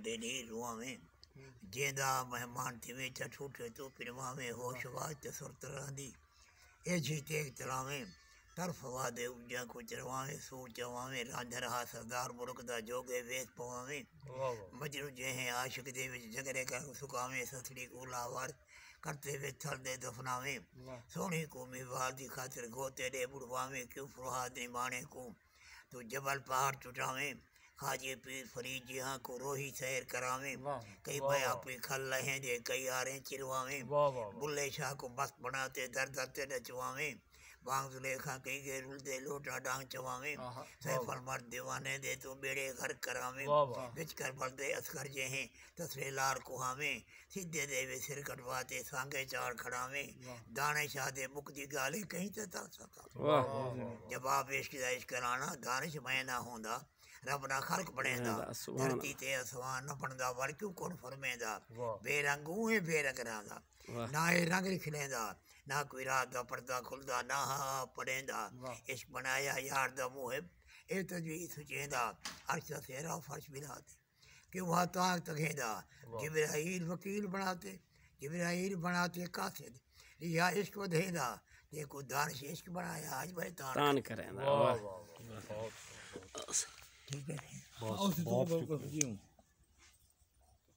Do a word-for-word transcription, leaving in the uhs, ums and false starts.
دے ڈھیر رواویں۔ جیندا مہمان تھیویں، چا ٹھوٹھے توں پنواویں۔ ہوش واج تے سرت راندی، ایجھی تیغ چلاویں۔ طرف ہوا دے اجاں کوں چرواویں۔ سور چواویں، رانجھا رہا سردار ملک دا، جوڳے ویس پواویں۔ واہ واہ۔ مجنوں جہیں عاشق دے وچ، جگرے کر سکاویں۔ سسڑی کوں لاور کرتے وچ تھل دے دفناویں۔ واہ۔ سوہݨی کوں مہوار دی خاطر، گھوتے ݙے ٻڑواویں۔ کیوں فرہاد نماݨے کوں توں جبل پہاڑ چٹاویں۔ خواجے پیر فرید جیہاں کوں، روہی سیر کراویں۔ واہ۔ کئی واہ بھیا واہ۔ پئی کھل لہیں دے، کئی آریں چرواویں۔ واہ واہ واہ۔ بلے شاہ کوں مست بݨا تے، در در تے نچواویں۔ وانگ زلیخا کئی ڳئے رلدے، لوٹا ݙانگ چواویں۔ آہا۔ سیف واہ۔ المرد دیوانے دے، توں ٻیڑے غرق کراویں۔ واہ واہ۔ وچ کربل دے اصغر جیہیں، تسلے لار کہاویں۔ سدھے دے وے سر کٹوا تے، سانگے چاڑ کھڑاویں۔ واہ۔ دانش آہدے مکدی ڳالھ اے، کہیں تے تر سکا۔ واہ۔ واہ واہ۔ جواب عشق دا عشق رانا، دانش میں نہ ہوندا، رب نہ خلق بݨیندا۔ بݨیندا، سبحان دھرتی اللہ۔ تے اسمان نہ بݨدا، ور کیوں کون فرمیندا۔ واہ۔ بے رنگ اوں ہے بے رنگ رہندا۔ واہ۔ نہ اے رنگ رکھلیندا، نہ کوئی رات دا پردہ کھلدا، نہ ہا پڑھیندا۔ واہ۔ عشق بݨایا یار دا محب، اے تجویز سچیندا۔ عرش دا سہرا فرش بنا تے، کیوں ہا تاں تگھیندا۔ واہ۔ جبرائیل وکیل بݨا تے، جبرائیل بݨا تے قاصد، یا عشق ودھیندا۔ جے کو دانش عشق بݨایا، اڄ بھائی تاں تاں کریندا۔ واہ واہ واہ، بہت بہت۔ ٹھیک ہے۔ بہت بہت شکریہ۔